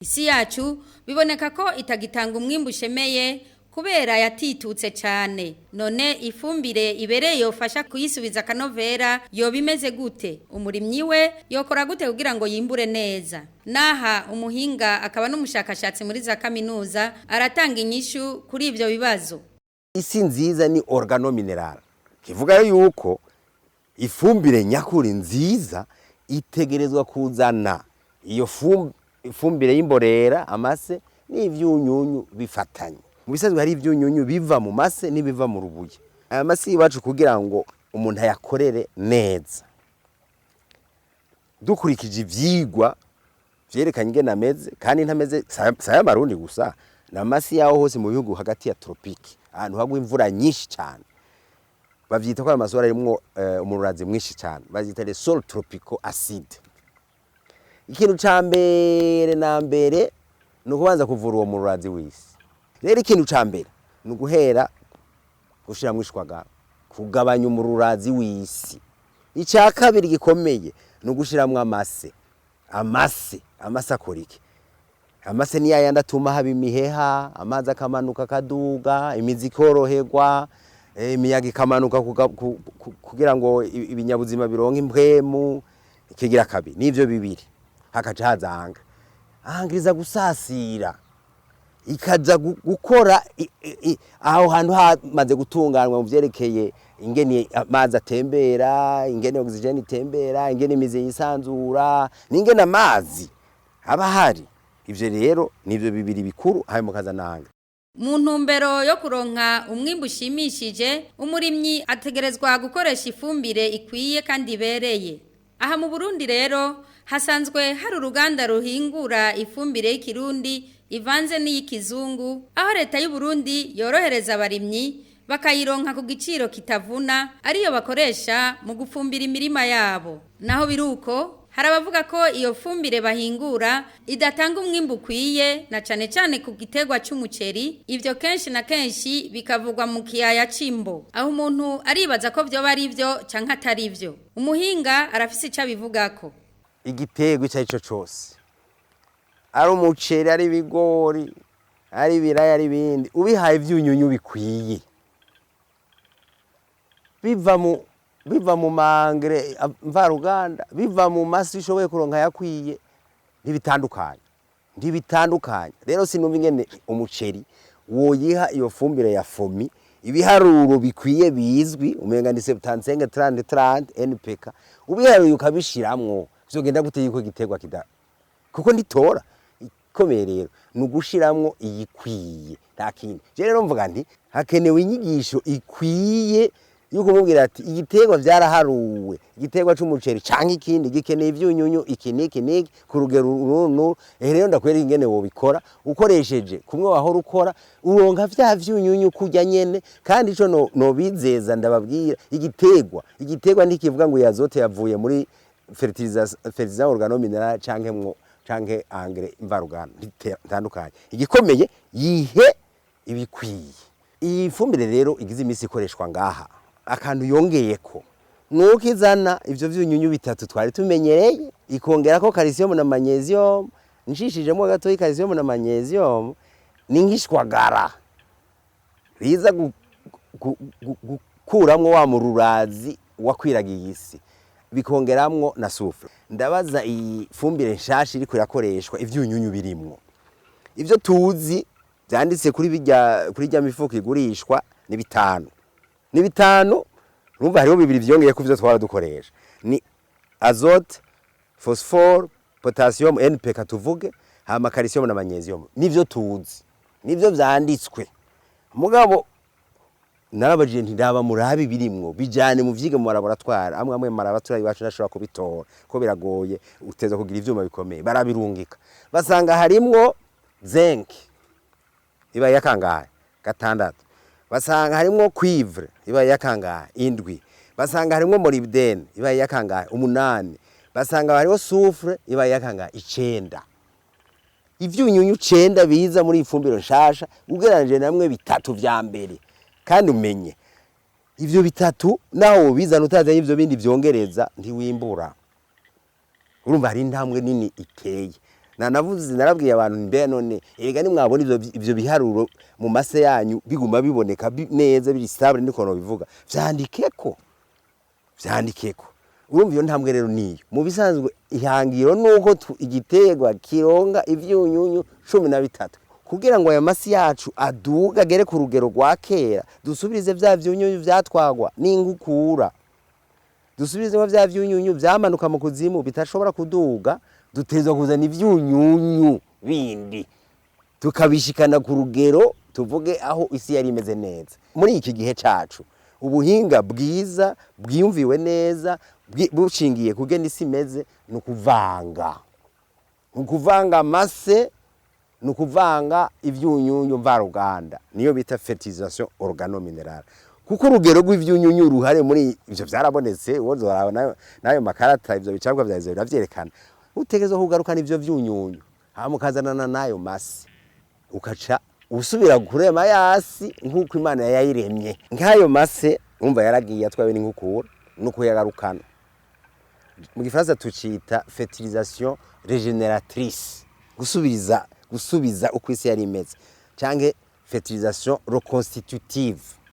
Isi yacu biboneka ko itagitanga umwimbu ushemeye kubera yatitutse cyane. None ifumbire ibereye yofasha kuyisubiza akanovera yoba imeze gute? Umurimyi we yokora gute kugira ngo yimbure neza? Naha umuhinga akaba n'umushakashatsi muri za kaminuza aratanga inyishu kuri ibyo bibazo. Isi nziza ni organomineral, kivuga yuko ifumbire nyakuri nziza itegerezwa kuzana iyo ifumbire y'imborera, amase n'ivyunyunyu bifatanye. Mu bisanzwe hari ivyunyunyu biva mu mase n'ibiva mu rubuye. Aya mase iwacu kugira ngo umuntu ayakorere neza, dukurikije ivyigwa vyerekanye ingene ameze, kandi ntameze saya marundi gusa, n'amasi yaho hose mu bihugu hagati ya tropike, ahantu hagwa imvura nyinshi cyane, bavyita ko ayo masoro arimwo umururazi mwinshi cyane, bavyita les sols tropicaux acides. Ikintu ca mbere na mbere ni ukubanza kuvura uwo mururazi w'isi. Rero ikintu ca mbere ni uguhera gushiramwo ishwagara, kugabanya umururazi w'isi. Icya kabiri gikomeye ni ugushiramwo amase. Amase akora iki? Amase ni yayandi atuma haba imiheha, amazi akamanuka akaduga, imizi ikoroherwa, imiyaga ikamanuka kugira ngo ibinyabuzima bironke impwemu. Ikigira kabiri nivyo bibiri, hakaca haza anga. Anga iza gusasira, ikaza gukora aho hantu hamaze gutunganywa mu vyerekeye ingene amazi atembera, ingene oxygen itembera, ingene imizi yisanzura, n'ingene amazi aba ahari. Ivyo rero nivyo bibiri bikuru, hanyuma ukaza nanga. Mu ntumbero yo kuronka umwimbu ushimishije, umurimyi ategerezwa gukoresha ifumbire ikwiye kandi ibereye. Aha mu Burundi rero hasanzwe hari uruganda ruhingura ifumbire y'ikirundi ivanze n'iy'ikizungu, aho leta y'u Burundi yorohereza abarimyi bakayironka ku giciro kitavuna, ariyo bakoresha mu gufumbira imirima yabo. Naho biruko, hari abavuga ko iyo fumbire bahingura idatanga umwimbu ukwiye, na cane cane ku giterwa c'umuceri. Ivyo kenshi na kenshi bikavugwa mu kiyaya c'Imbo, aho umuntu aribaza ko vyoba ari vyo canke atari vyo. Umuhinga arafise ico abivugako. Igiterwa ico ari cyo cose, ari umuceri, ari ibigori, ari ibiraya, ari ibindi, ubihaye ivyunyunyu bikwiye biva mu ma engrais mvaruganda, biva mu masi ushoboye kuronka yakwiye, ntibitandukanye, ntibitandukanye. Rero sinumva ingene umuceri woyiha iyo fumbire ya FOMI. Ibiharuro bikwiye bizwi, umenga ni 75 30 30 NPK, ubiharuye ukabishiramwo, vyogenda gute yuko igiterwa kida kuko nditora ikomeye? Rero ni ugushiramwo iyikwiye, nta kindi. Je rero mvuga nti hakenewe inyigisho ikwiye yo kumubwira ati igiterwa vyaraharuwe, igiterwa c'umuceri canke ikindi gikeneye ivyunyunyu iki n'iki n'iki ku rugero uru n'uru. Rero ndakwereka ingene wobikora ukoresheje kumwe wahora ukora, uronka vya vyunyunyu kurya nyene. Kandi ico nobizeza, ndababwira, igiterwa ntikivuga ngo azote yavuye muri fertilisant organominéral canke mwo canke engrais mvaruganda, ntitandukanye. Igikomeye yihe ibikwiye. Iyi fumbire rero igize imisi ikoreshwa ngaha, akantu yongeyeko nuko izana ivyo vyunyunyu bitatu twari tumenyereye, ikongerako calcium na magnesium. Nshishijemo gatoyi, calcium na magnesium ni nk'ishwagara riza gukuramwo wa mururazi wakwiragiye isi, bikongeramwo na soufre. Ndabaza, iyi fumbire nshasha iriko irakoreshwa, ivyunyunyu birimwo ivyo tuzi vyanditse kuri bijya kuri rya mifuko igurishwa ni bitanu, ni bitanu. Urumva hariho bibiri vyongeye ku vyo twara dukoresha, ni azote, phosphore, potassium, NPK tuvuge, hama calcium na magnesium. Nivyo tuzi, nivyo vyanditswe. Mugabo narabajije nti ndaba murabi birimwo, bijane mu vyige mu laboratoire. Amwe amwe mu laboratoire iwacu ntashobora kubitora ko biragoye, uteza kugira ivyuma bikomeye. Barabirungika, basanga harimwo zinc iba yakangahe? Gatandatu. Basanga harimwo cuivre iba yakangahe? Indwi. Basanga harimwo molybdène iba yakangahe? Umunani. Basanga hariho soufre iba yakangahe? Icenda. Ivyunyunyu cenda biza muri ifumbiro nshasha ugereranije namwe bitatu vya mbere. Kandi umenye ivyo bitatu naho wobizana utazanye ivyo bindi vyongereza, ntiwimbura. Urumva hari intambwe nini iteye. Nanavuze, narabwiye abantu, mbe none erega nimwabona ivyo biharuro mu mase yanyu biguma biboneka neza, biri stable, niko nobivuga, vyandikeko, vyandikeko. Urumva iyo ntambwe rero niyo mu bisanzwe ihangiro nuko igiterwa kironga ivyunyunyu 13 kugira ngo aya masi yacu aduga agere ku rugero rwa kera. Dusubirize vya vyunyunyu vyatwagwa n'inkukura, dusubizemo vya vyunyunyu vyamanuka mu kuzimu bitashobora kuduga. Dutegerezwa kuzana ivyunyunyu bindi tukabishikana ku rugero, tuvuge aho isi yari imeze neza. Muri iki gihe cacu, ubuhinga bwiza bwiyumviwe neza, bushingiye kugena isi imeze, ni ukuvanga, ni ukuvanga amase, ni ukuvanga ivyunyunyu mvaruganda, niyo bita fertilisation organominérale, kuko urugero rw'ivyunyunyu ruhare muri ivyo vyarabonetse. Wozoraba nayo makarata, ivyo bicabwa vya biravyerekana. Utegerezwa kugarukana ivyo vyunyunyu, hama ukazanana nayo mase, ukaca usubira kurema yasi nk'uko Imana yayiremye. Nk'ayo mase umva yaragiye atwawe n'inkukura, no kuyagarukana, mu gifaransa tucita fertilisation régénératrice, gusubiriza, gusubiza uko isi yari imeze, canke fertilisation reconstitutive.